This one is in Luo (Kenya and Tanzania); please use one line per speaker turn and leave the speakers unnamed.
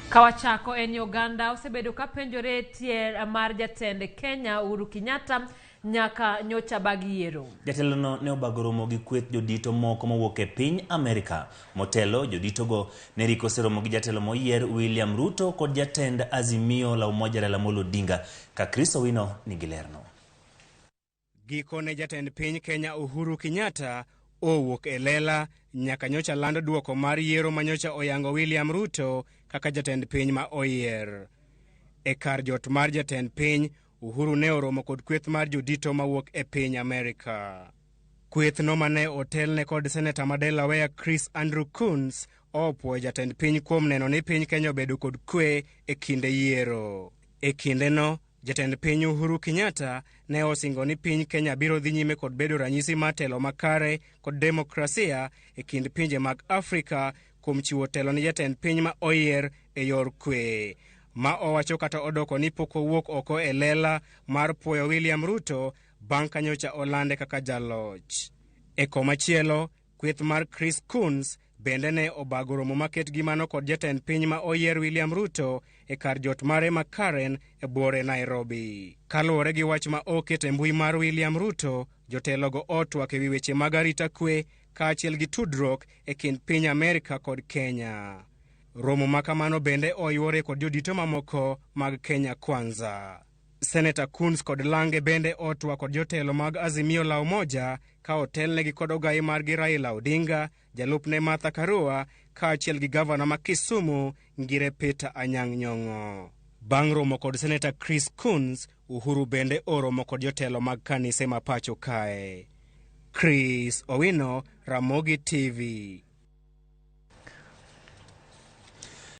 Kawachako en ni oganda osebedo ka penjore tier mar jatend Kenya Uhuru Kenyatta nyaka nyocha bag yiero.
Jatelono ne obago romo gi kweth jodito moko mowuok e piny Amerka. Motelo, joditogo ne riko oseromo gi jatelo moyier William Ruto kod jatend Azimio la Umoja Raila Amolo Odinga. Ka Chris Owino nigi lerno.
Gikone jatend piny Kenya Uhuru Kenyatta owuok e lela nyaka nyocha land duoko mar yiero ma nyocha oyango William Ruto kaka jatend piny ma oyier. E kar jot mar jatend piny, Uhuru ne oromo kod kweth mar jodito mawuok e piny Amerika. Kwethno mane otelne kod seneta ma Delaware Chris Andrew Coons opuoyo jatend piny kuom neno ni piny Kenya obedo kod kwe e kinde yiero. E kindeno, jatend piny Uhuru Kenyatta ne osingo ni piny Kenya biro dhi nyime kod bedo ranyisi mar telo makare kod demokrasia e kind pinje mag Afrika kuom chiwo telo ne jatend piny ma oyier e yor kwe. Ma owacho kata odoko ni pok owuok oko e lela mar puoyo William Ruto bang' ka nyocha olande kaka jaloch. E komachielo, kweth mar Chris Coons bende ne obago romo maket gi mano kod jatend piny ma oyier William Ruto e kar jot mare ma Karen e buore Nairobi. Kaluwore gi wach ma oket e mbui mar William Ruto, jotelogo otwak e wi weche mag arita kwe kaachiel gi tudruok e kind piny Amerka kod Kenya. Romo ma kamano bende oyuore kod jodito mamoko mag Kenya Kwanza. Seneta Coons kod Lange bende otwak kod jotelo mag Azimio la Umoja ka otelnegi kod ogai margi Raila Odinga, jalupne Martha Karua kaachiel gi gavana ma Kisumu Ngire Peter Anyang' Nyong'o. Bang' romo kod Seneta Chris Coons, Uhuru bende oromo kod jotelo mag kanise ma pacho kae. Chris Owino, Ramogi TV.